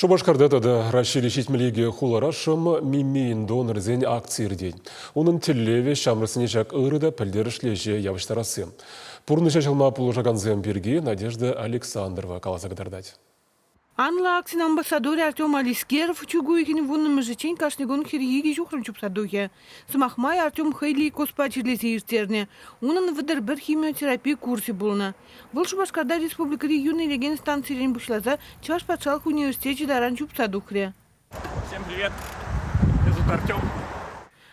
Шупашкарта тата Раҫҫейри 72 хулара шӑмӑ мимийӗн донорсен акци иртет. Унӑн тӗллевӗ ҫамрӑксене ҫак ырӑ та пӗлтерӗшлӗ ӗҫе явӑҫтарасси. Пурнӑҫа ҫӑлма пулӑшакансем пирки Надежда Александрова каласа кӑтартать. Анлӑ акцин амбассадорӗ Артем Алискеров чӳк уйӑхӗн вуннӑмӗшӗччен кашни кун 42 ҫухрӑм чупса тухӗ. Сӑмах май, Артем хӑй лейкозпа чирлесе ирттернӗ. Унӑн 31 химиотерапи курсӗ пулнӑ. Вӑл Шупашкарта республикӑри юн илекен станцирен пуҫласа Чӑваш патшалӑх университечӗ таран чупса тухрӗ. Всем привет! Меня зовут Артем.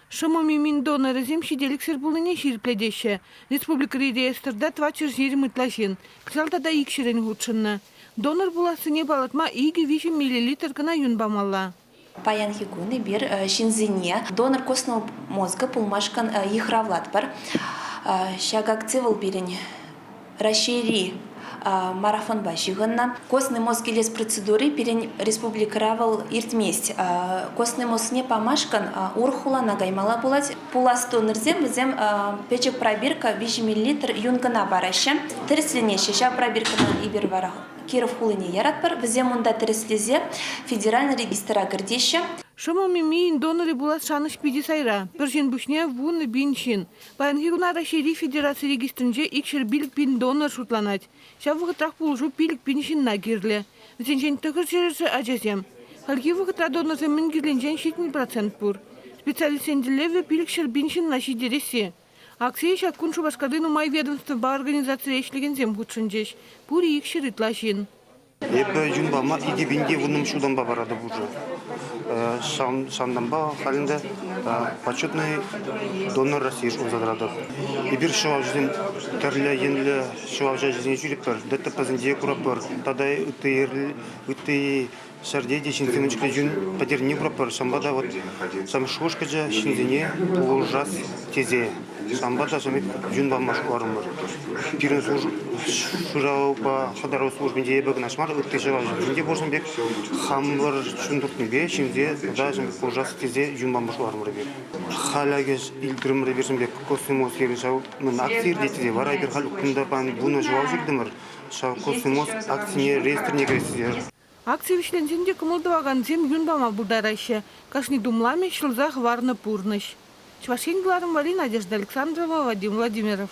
Шӑмӑ мимин донорӗсем ҫителӗксӗр пулнине ҫирӗплетеҫҫӗ. Республикӑри реестрта 420 ытла ҫын, кӑҫал тата икҫӗрен хутшӑннӑ. Донор пулассине палӑртма икӗ-виҫӗ миллилитр кӑна юн памалла. Паянхи кун эпир ҫынсене донор костного мозга пулмашкӑн йыхравлатпӑр. Ҫак акци вӑл пирӗн Раҫҫейри марафонпа ҫыхӑннӑ. Костный мозг илес процедури пирӗн республикӑра вӑл иртмест. Костный мозгне памашкӑн урӑх хулана каймалла пулать. Пулас донорсем вӗсем пӗчӗк пробирка 3 миллилитр юн кӑна параҫҫӗ. Тӗрӗсленеҫҫӗ. Ҫав пробиркӑна эпир вара Киров хулине яратпӑр. Вӗсем унта тӗрӗслесе федеральный регистра кӗртеҫҫӗ. Шӑмӑ мимийӗн донорӗ пулас шанӑҫ питӗ сайра. Пӗр ҫын пуҫне 10 000 ҫын. Паянхи куна Раҫҫейри федераци регистрӗнче 205 пин донор шутланать. Ҫав вӑхӑтрах пулӑшу 5 пин ҫынна кирлӗ. Вӗсенчен тӑхӑрҫӗрӗшӗ ачасем. Хальхи вӑхӑтра донорсем мӗн кирлинчен 70% пур. Специалистсен тӗллевӗ 500 пин ҫынна ҫитересси. Акцие ҫак кун Шупашкарти нумай ведомствӑпа организацире ӗҫлекенсем хутшӑнчӗҫ. Пурӗ 200 ытла ҫын. Эпӗ юнпа мар, 2010 ҫултанпа паратӑп уже. Ҫавӑнтанпа халь ӗнтӗ почетный донор России шутланса тӑратӑп. Эпир ҫӑлавҫӑсем тӗрлӗ енлӗ ҫӑлавҫӑ ӗҫӗсене ҫӳретпӗр, ДТПсенче куратпӑр тата ытти ҫӗрте те ҫынсем ун чухне юн пӗтерни куратпӑр. Ҫавӑнпа та вот ҫав шухӑш кӗчӗ ҫынсене пулӑшас тесе. Ҫавӑнпа та ҫав юн пама шутларӑмӑр. Пирӗн шыравпа хӑтару службинче эпӗ кӑна мар, ытти ҫӑлавҫӑсем те пур пек хамӑр чун туртнипе ҫынсене тата ҫавӑн пек пулӑшас тесе юн пама шутларӑмӑр эпир. Халь акӑ илтрӗмӗр эпир ҫавӑн пек космос ҫав акци иртет тесе. Вара эпир халь кунта пан вунӑ ҫӑлавҫӑ килтӗмӗр. Ҫав космос акцине реестрне кӗрес Акци вӗҫленсен те кӑмӑл тӑвакансем юн пама пултараҫҫӗ. Кашни тумламӗ ҫӑлса хӑварнӑ пурнӑҫ. Чӑваш Ен кӑларӑм валли Надежда Александрова, Вадим Владимиров.